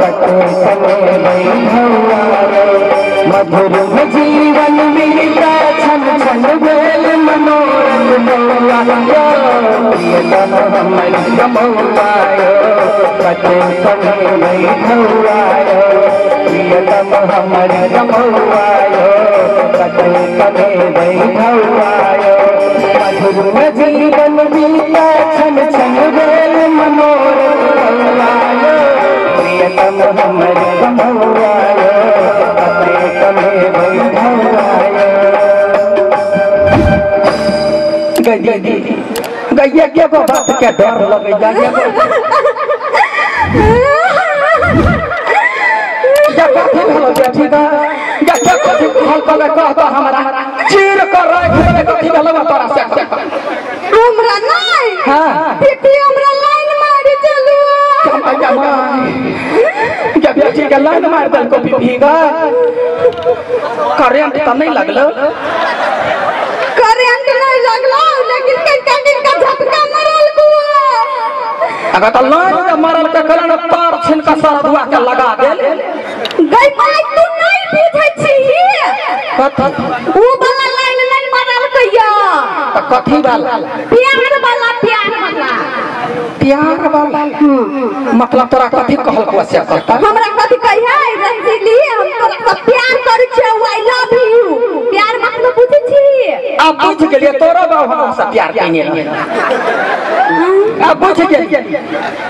कते कमेबै भौआयो मधुर जीवन बीता छन छन भेल मनोरथ बौआयो प्रियतम हमर कमौआयो कते कमेबै भौआयो प्रियतम हमर कमौआयो कते कमेबै भौआयो मधुर जीवन बीता छन छन भेल मनोरथ बौआयो प्रियतम हमर कमौआयो कते कमेबै भौआयो। गई दीदी गैया के को बात के डर लगे जाए जा कथी भेलो बेटी गा जा के कथी कहल कले कह तो हमरा चीर कर राख देबे कथी भेलो तोरा से हमरा नहीं हां बेटी हमरा लाइन मारी चलू कमाया मां जा बेटी के लाइन मार देल को पीपी गा करंट त नहीं लगलो करंट नहीं लगलो लेकिन कनका कनका झटका मारल को अगर त लाइन के मारल के कलन तार छिन का सारा दुआ के लगा देल गई माई तू नहीं बुझै छी कथी उ वाला लाइन नहीं मारल कहिया त कथी वाला प्यार वाला प्यार वाला प्यार वाला मतलब तोरा कथी कहल को से कहता हमरा कथी कहिया रंजीली हम तोरा से प्यार करै छी I love you प्यार मतलब बुझै छी अब बुझ गेलिए तोरा बाप हमरा से प्यार कइने रहे अब बुझ गेलिए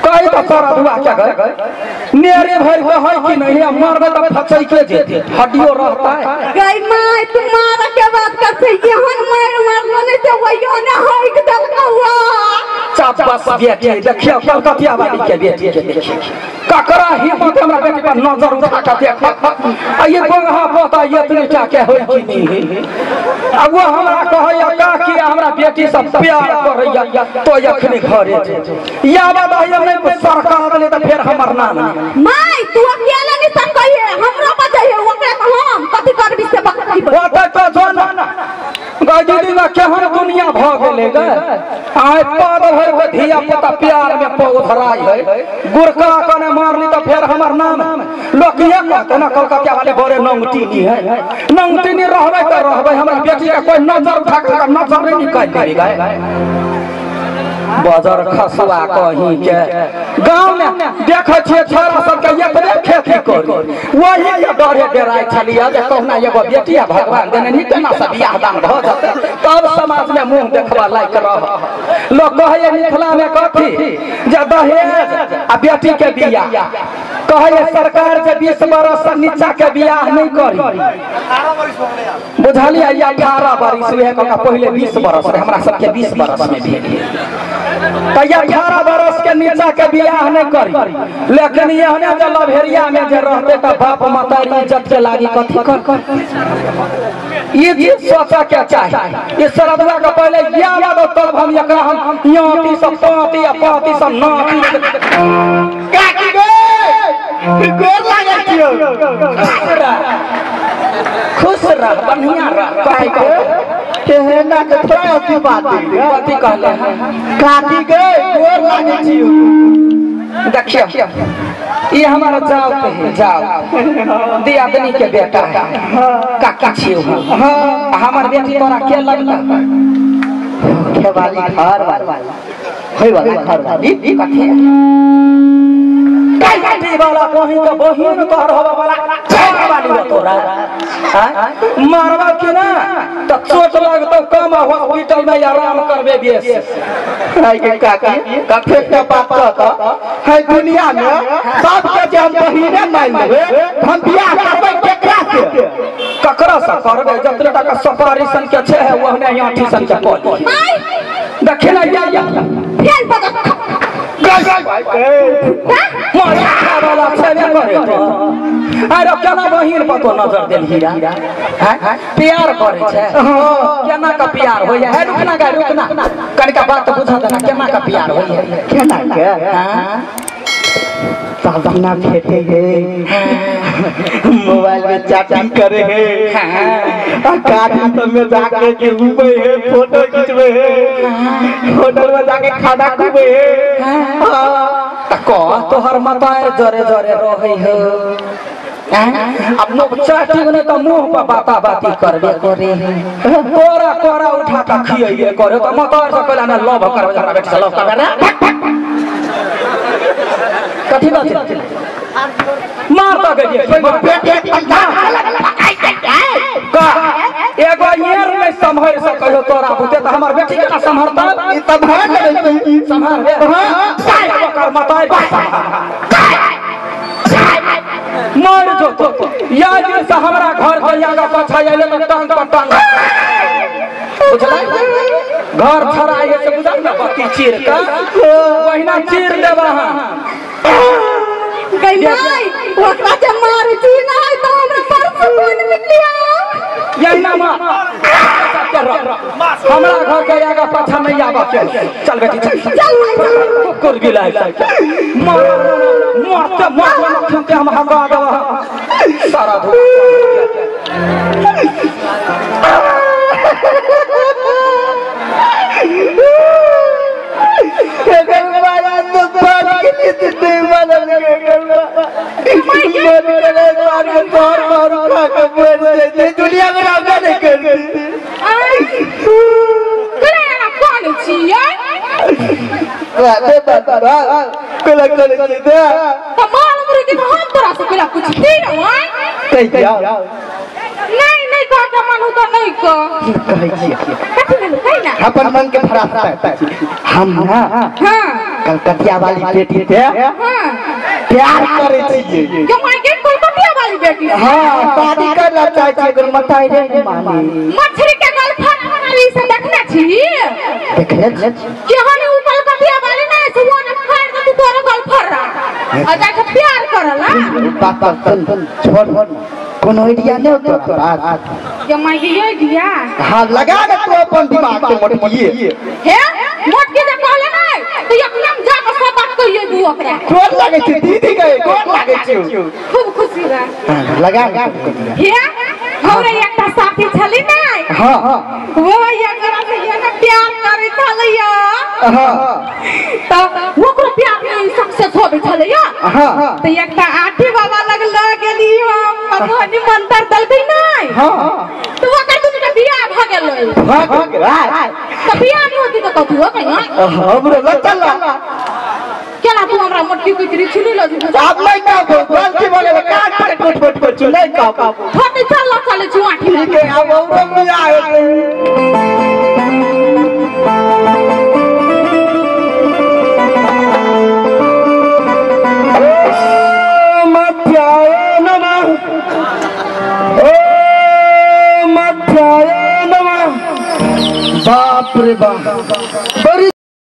कहि त तोरा दुआ के गए नेरे भर के है कि नहीं मरबे त फसै के जेते हड्डियो रहता है गई माय तू मार के बात कर छै एहन मार मारलो नहीं ते वहियो ने हइक देलकौ चापस बेटी देखियो कलकतिया वाली के बेटी के देखियो ककरा हिम्मत हमरा बेटी पर नजर उठा के देख आ ये बंगहा पोता ये टा के होय कि नहीं आ वो हमरा कहैया काकी हमरा बेटी सब प्यार करैया तो अखनी घरे या बात हम नहीं सरकार देले त फेर हमर नाम my तू अकेला नहीं सकैए हमरो बजैए ओकरा हम कथि करबी से बकरी ओतै तो जो ना गई दीदी ना केहन दुनिया भ गेलै गे आइ पद भर के धिया पुता प्यार में पौधराई है गुरका कने मारली त फेर हमर नाम लोक ये कहते ना कलकतिया वाले बड़े नंगटीनी है नंगटीनी रहबै त रहबै हमरा बेटी के कोई नजर उठा के नजर नहीं निकाल देबे गे बाजार खसवा कहीं के गांव में देखै छियै छोरा सबके एतबे खेती करी वही के डरे डराइ छलियै जे कहुना एगो बेटी आ भगवान देने नी केना से बियाह दान भऽ जेतै तब समाज में मुंह देखबा लायक रह। लोग कहैया मिथिला में कथी जे दहेज आ बेटी के बियाह कहैया सरकार जे 20 बरस से नीचा के बियाह नहीं करी बुझलियै 18 बरिस उहे कऽ पहिले 20 बरस रहे हमरा सबके 20 बरस में भेल त 18 बरस के नीचा के बियाह नहीं करी लेकिन एहने जे लभेरिया में जे रहते त बाप मतारी इज्जत के लागी कथी कर ये चीज सोचा के चाही ये सरदुआ के पहले या दो तब हम एकरा हम याती सब पाती आ पाती सब नाती काकी गे गोर लागै छियौ खुश रह बढ़िया रह काहे केहना के थोड़ा अथी बात कथी कहले काकी गे गोर लागै छियौ। देखियो ये हमारा जाओ है जाओ दियादनी के बेटा है काका छियो हमार बेटी तोरा के लगता के वाली घर वाली होय वाला घर वाली कथी काटी वाला कहीं के बहिन तोहर होवा वाला घर वाली हो तोरा हां मारवा के ना त चोट लगतौ कम हॉस्पिटल में आराम करबे बेस है के काकी कथे के बात कहत है दुनिया में सब के जे हम बहिने मान लेबे हम बियाह करबै केकरा से ककरा से करबै जतने टाका सफारी सन के छै है ओहने आठी सन के पड़ी देखि ना या फेर बदक मारे वाला छेबे करे अरे केना बहिन पर तो नजर देलही हैं प्यार करे छै केना का प्यार होय है रुकना गा रुकना कनिका बात बुझा देना केना का प्यार होय है केना के हां साधना भेटे है मोबाइल में चैटिंग करे है गाड़ी सब में जाके के घूमे है फोटो खींचवे है होटल में जाके खाना खुबे है। त कह तोहर मताए जरे जरे रहै हो अब नो चाटी ने त मुंह पर बाता बाती करबे करे तोरा कोरा उठा के खियैबे करे त मतार से कहला ना लव करबे हमरा बेटी से लव करबे ना कथि बात मार त गइए का एगो येर नहीं संभर सकल तोरा बुते त हमर बेटी के संभरता ई संभाल लेबै संभाल हां ओकर मताई मर जो तो या दिन से हमरा घर के आगा पाछा आइले त टांग पर टांग बुझलै घर छड़ा आइए से बुझल ना बत्ती चीर के ओहिना चीर देबा हां गई नहीं ओकरा के मार छी नहीं तो हमरा पर सुकून मिलिया यही ना मां हमरा घर के आगा पाछा नहीं आबा के चल बेटी चल चल कुकुर बिलाई मार मारते मारते हम हका देबा सारा धो दुनिया में रौदा नहीं करती अपन मन के फरास्ता हम ना कलकतिया वाली बेटी से प्यार करे छियै। क्यों माय के कलकतिया वाली बेटी? हां शादी करला चाहे छै ओकर मताई रे मानी। मछली के गर्लफ्रेंड वाली से देखने छी? देखले छी। केहन उ कलकतिया वाली नै से वो न फाड़ दे तू तोरा गर्लफ्रेंड आ जाके प्यार करला। बात सुन छोड़ कोनो आइडिया नै होतो तोरा। के माय के आइडिया? हां लगा दे तू अपन दिमाग के मोटकी। हे मोटकी जे कहले नै तो एकदम जा के सब बात कहिए दू ओकरा। गोर लागे छै दीदी के गोर लागे छै। खूब खुशी रह। लगा हे हमरा एकटा साथी छली नै। हां हां वो एकरा से ये ना प्यार करे छलैया। हां त ओकरो प्यार में सक्सेस होबे छलैया। हां हां त एकटा आठी बाबा लग ल गेली हम मधुबनी मंत्र दलबै नै। हां हां त ओकर दुनू के बियाह भ गेलै। भ गेलै त बियाह नै होती त कथु हो कहिया हमरो ल चल केना तू हमरा मोटकी कुचरी छुनी ल जी। आब नै कहबो गलती भ गेलै काट पर टोट टोट पर छु नै कहबो। होते चल ल चले छु आठी ठीक है अब औरो बियाह होतै। ओम नमः ओम नमः। बाप रे बाप बड़ी